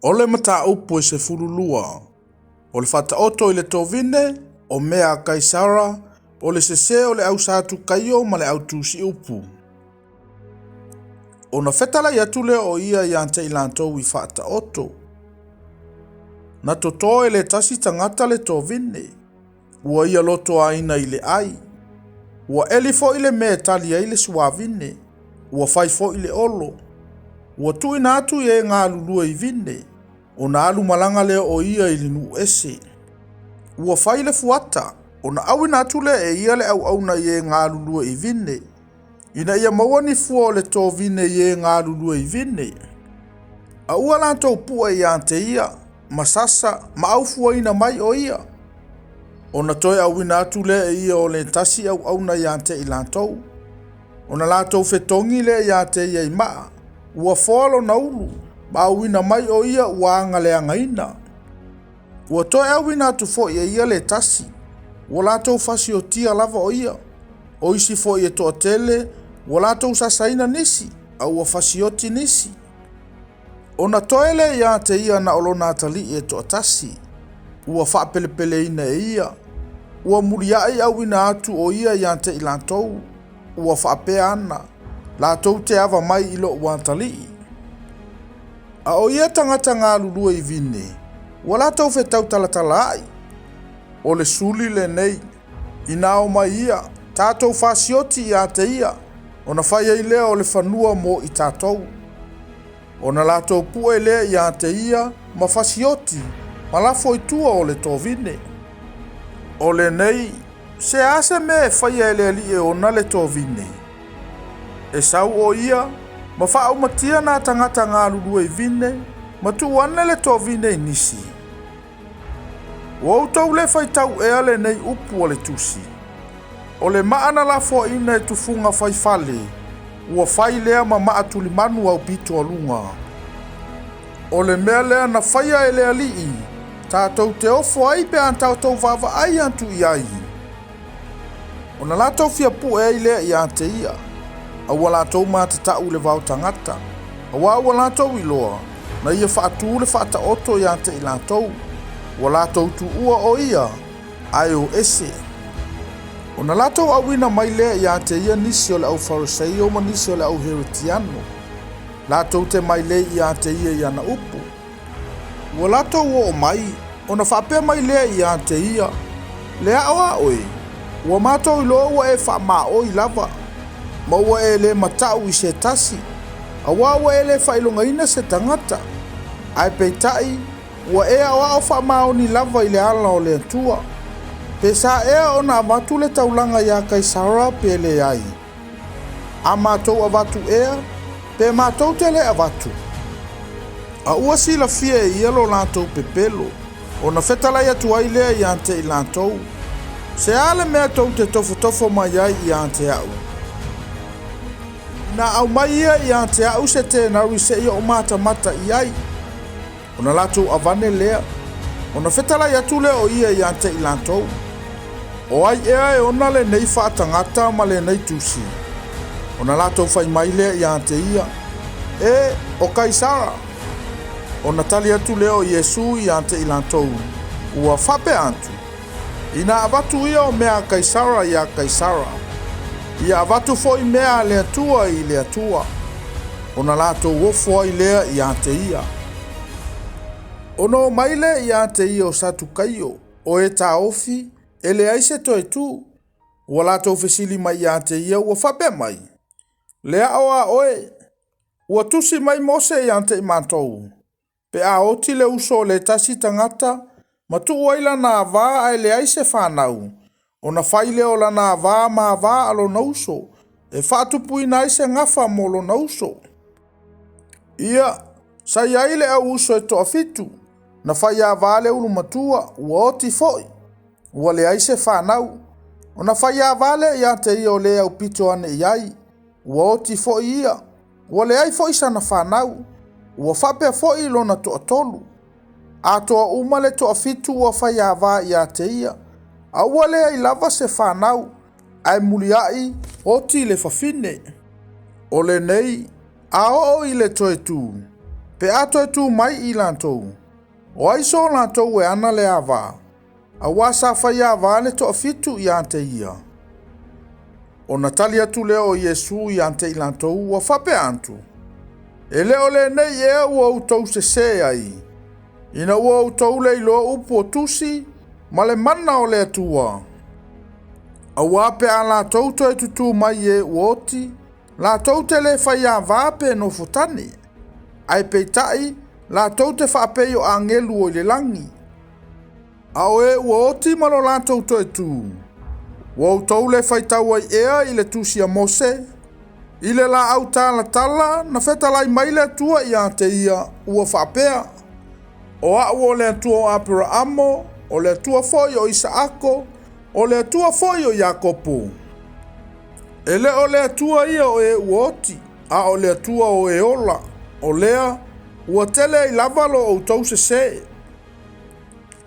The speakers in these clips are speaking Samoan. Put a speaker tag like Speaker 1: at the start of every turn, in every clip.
Speaker 1: O le mataupu e 12, o le faataoto i le tovine, o mea a Kaisara, o le sese o le au Satukaio ma le au tusiupu. Ona fetalai atu lea o ia ia te i latou i faataoto. Na toto e le tasi tagata le tovine, ua ia lotoaina i le ai. Ua eli foi le mea e tali ai le suavine, ua fai foi le olo. Ua tuuina atu i e galulue i vine, ona alu malaga lea o ia i le nuu ese. Ua fai le fuata, ona auina atu lea e ia le auauna i e galulue i vine, ina ia maua ni fua o le tovine i e galulue i vine. A ua latou pue ia te ia, ma sasa, ma aufuaina mai o ia. Ona toe auina atu lea e ia o le tasi auauna ia te i latou. Ona latou fetogi lea ia te ia i maa, ua foa lona ulu, ma auina mai o ia ua agaleagaina. Ua toe auina atu foi e ia le tasi, ua latou fasiotia lava o ia. O isi foi e toatele, ua latou sasaina nisi, a ua fasioti nisi. Ona toe lea ia te ia na o lona atalii e toatasi, ua faapelepeleina e ia. Ua muliai auina atu o ia ia te i latou, ua faapea ana, latou te ava mai i lou atalii. A o ia tagata galulue i vine, ua latou fetau talatalaai. O le suli lenei, ina o mai ia, tatou fasioti ia te ia, ona fai ai lea o le fanua mo i tatou. Ona latou pue lea ia te ia, ma fasioti, ma lafo i tua o le tovine. O lenei, se a se mea e faia e le alii e ona le tovine. E sau o ia, ma faaumatia nā tagata galulue i vine, ma tuu ane le tovine i nisi. Ua outou le faitau ea lenei upu a le tusi. O le maa na lafoaina e tufuga faifale, ua fai lea ma maa tulimanu aupito a luga. O le mea lea na faia e le alii, tatou te ofo ai pe a tatou vaavaai atu i ai. Ona latou fia pue ai lea ia te ia, a ua latou matatau i le vao tagata, aua ua latou iloa, na ia faatū le faataoto ia te i latou, ua latou tuua o ia, ae o ese. Ona latou auina mai lea ia te ia nisi o le au Fariseio ma nisi o le au Heretiano, latou te mailei ia te ia i ana upu. Ua latou oo mai, ona faapea mai lea ia te ia, Le ao a oe, ua matou iloa ua e faamaoi lava, ma ua e le matau i se tasi, aua ua e le faailogaina se tagata, ae peitai, ua e aoao faamaoni lava i le ala o le Atua. Pe sa ea ona avatu le taulaga iā Kaisara pe leai? A matou avatu ea, pe matou te le avatu? A ua silafia e ia lo latou pepelo, ona fetalai atu ai lea ia te i latou, Se a le mea tou te tofotofo mai ai ia te au? Ina aumai ia ia te au se tenari seia ou matamata i ai. Ona latou avane lea, ona fetalai atu lea o ia ia te i latou, O ai ea e ona lenei faatagata ma lenei tusi? Ona latou fai mai lea ia te ia, E, o Kaisara. Ona tali atu lea o Iesu ia te i latou, ua faapea atu, Ina avatu ia o mea a Kaisara iā Kaisara, ia avatu foi mea a le Atua i le Atua. Ona latou ofo ai lea ia te ia. Ona omai lea ia te ia o Satukaio, o e taofi, e leai se toe tu. Ua latou fesili mai ia te ia ua faapea mai, Le ao a oe, ua tusi mai Mose ia te i matou, pe a oti le uso o le tasi tagata, ma tuu ai lana avā ae leai se fanau, ona fai lea o lana avā ma avā a lona uso, e faatupuina ai se gafa mo lona uso. Ia, sa i ai le au uso e toafitu, na fai avā le ulu matua, ua oti foi, ua leai se fanau. Ona fai avā lea ia te ia o le aupito ane i ai, ua oti foi ia, ua leai foi sana fanau, ua faapea foi lona toatolu. Atoa uma le toafitu ua fai avā ia te ia, a ua leai lava se fanau, ae muliai oti le fafine. O lenei, a oo i le toe tu, Pe a toe tu mai i latou, o ai so latou e ana le ava, auā sa fai ava le toafitu ia te ia. Ona tali atu lea o Iesu ia te i latou ua faapea atu, E le o lenei ea ua outou sesē ai, ina ua outou le iloa upu o Tusi ma le mana o le Atua. Auā pe a latou toe tutū mai i e ua oti, latou te le fai ava pe nofo tane, ae peitai latou te faapei o agelu o i le lagi. A o e ua oti ma lo latou toe tu, ua outou le faitau ai ea i le tusi a Mose, i le laau talatala na fetalai mai le Atua ia te ia, ua faapea, O au o le Atua o Aperaamo, o le Atua foi o Isaako, o le Atua foi o Iakopo. E le o le Atua ia o e ua oti, a o le Atua o e ola, o lea ua tele ai lava lo outou sesē.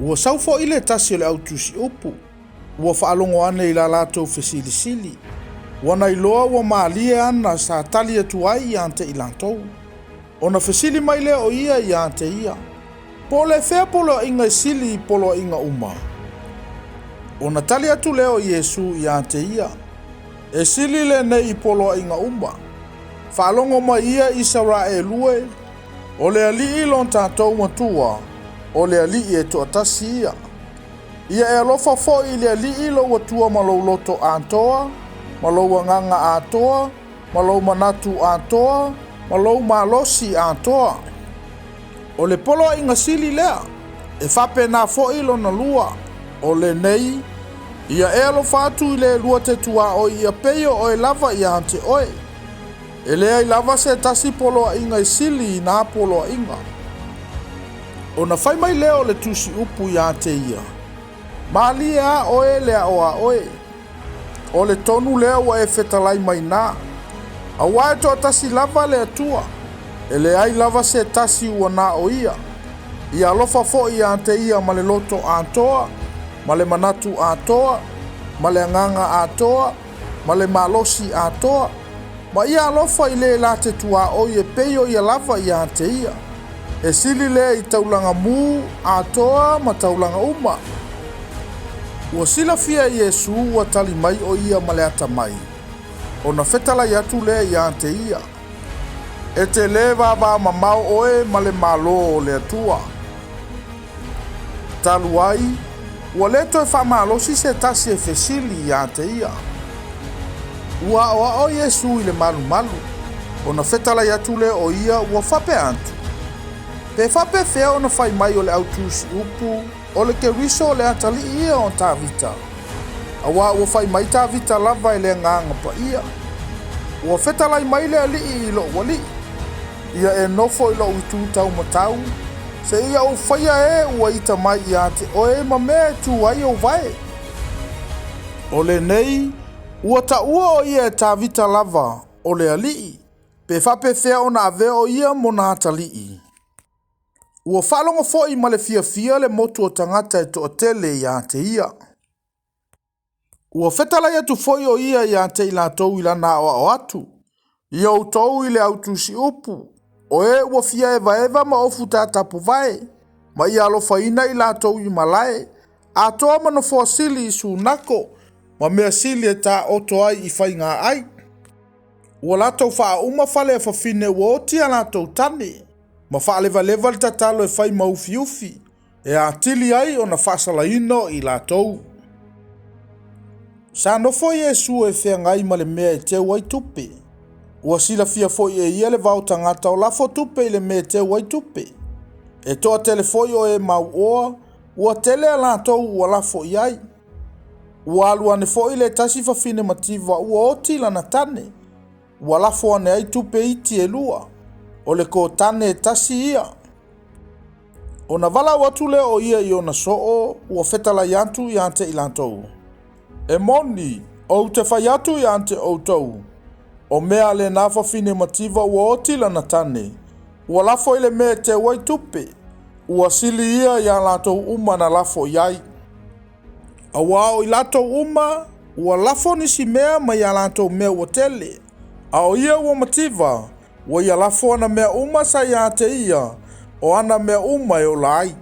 Speaker 1: Ua sau foi le tasi o le au tusi upu, ua faalogo ane i la latou fesilisili, ua na iloa ua malie ana sa tali atu ai ia te i latou. Ona fesili mai lea o ia ia te ia, Po o le fea poloaiga e sili i poloaiga uma? Ona tali atu lea o Iesu ia te ia, E sili lenei i poloaiga uma. Faalogo mai ia Isaraelu e, o le Alii lo tatou Atua, o le Alii e toatasi ia. Ia e alofa foi i le Alii lou Atua ma lou loto atoa, ma lou agaga atoa, ma lou manatu atoa, ma lou malosi atoa. O le poloaiga sili lea, e faapena foi lona lua, o lenei, ia e alofa atu i le lua te tuaoi ia pei o oe lava ia te oe. E leai lava se tasi poloaiga e sili i nā poloaiga. Ona fai mai lea o le tusi upu ia te ia, Malie a oe le ao a oe. O le tonu lea ua e fetalai mai na. Auā e toatasi lava le Atua, e leai lava se tasi ua na o ia. Ia alofa foi ia te ia ma le loto atoa, ma le manatu atoa, ma le agaga atoa, ma le malosi atoa, ma ia alofa i le la te tuaoi e pei o ia lava ia te ia. E sili lea i taulaga mū atoa ma taulaga uma. Ua silafia e Iesu ua tali mai o ia ma le atamai, ona fetalai atu lea ia te ia, E te lē vāvāmamao oe ma le Malo o le Atua. Talu ai, ua lē toe faamalosi se tasi e fesili ia te ia. Ua aʻoaʻo Iesu i le malumalu, ona fetalai atu lea o ia ua faapea atu, Pe faapefea ona fai mai o le au tusi upu o le Keriso o le atalii ia o Tavita? Auā ua fai mai Tavita lava e le Agaga Paia, Ua fetalai mai le Alii i loʻu Alii, Ia e nofo i lou itu taumatau, seia ou faia e ua ita mai ia te oe ma mea e tu ai ou vae. O lenei, ua taua o ia e Tavita lava, o le Alii, pe faapefea ona avea o ia mona atalii. Ua faalogo foi ma le fiafia le motu o tagata e toatele ia te ia. Ua fetalai atu foi o ia ia te i latou i lana aʻoaʻo atu, Ia outou i le au tusi upu, o e ua fia evaeva ma ofu tatapuvae, ma ia alofaina i latou i malae, atoa ma nofoa sili i sunako, ma mea sili e taoto ai i faiga ai. Ua latou faauma fale a fafine ua oti a latou tane, ma faalevaleva le tatalo e fai ma ufiufi, e atili ai ona faasalaina o i latou. Sa nofo Iesu e feagai ma le mea e teu ai tupe. Ua silafia foi e ia le vao tagata o lafo tupe i le mea e teu ai tupe. E toatele foi o e mauoa, ua tele a latou ua lafo i ai. Ua alu ane foi le tasi fafine mativa ua oti lana tane, ua lafo ane ai tupe iti e lua, o le kotane e tasi ia. Ona valaau atu lea o ia i ona soo, ua fetalai atu ia te i latou, E moni, ou te fai atu ia te outou, o mea a lenā fafine mativa ua oti lana tane, ua lafo i le mea e teu ai tupe, ua sili ia iā latou uma na lafo i ai. Auā o i latou uma, ua lafo nisi mea mai a latou mea ua tele, a o ia ua mativa, Ua ia lafo ana mea uma sa ia te ia, o ana mea uma e ola ai.